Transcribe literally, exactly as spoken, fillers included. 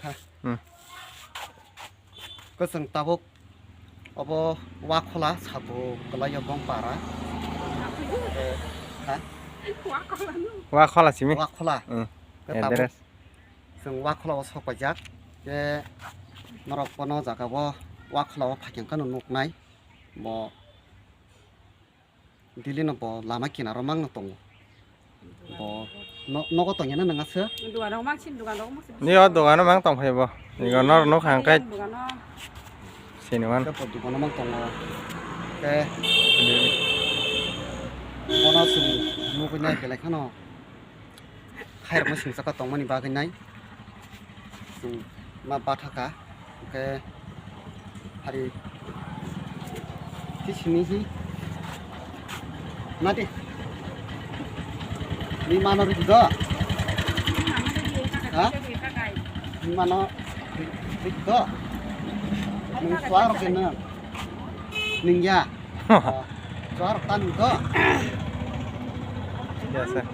Ha. Hmm. Kwchwng tabuk obo Wakhola Sabu Kwlaiyo Bongpara. Eh, ha? Wakhola simi? Wakhola. Hmm. Khe tabuk address. Chwng Wakhola o sok paijak. Khe norok bono jaga o Wakhola o phaikhe khe no nuknai. Bo Delhi no bo lama kinaro mangno tongo. Bo no-, nogo tongya na nang aswk? Dogano mangsin, dogano mangsin. Ni o dogano mang tong phai bo. Ni go nor nuk hang kai. Dogano. Sini man. Khe bo dogano mang tongo. Khe bono chwng nugwi nai belai kheno. Khairokno singchakha tongmani bagwi nai chwng ma bathakha, hwnkhe hari tisini hi nadi ni mano rikdo ha ni mano rikdo nung suarok kena ningya suarok tani do. Yes, sir.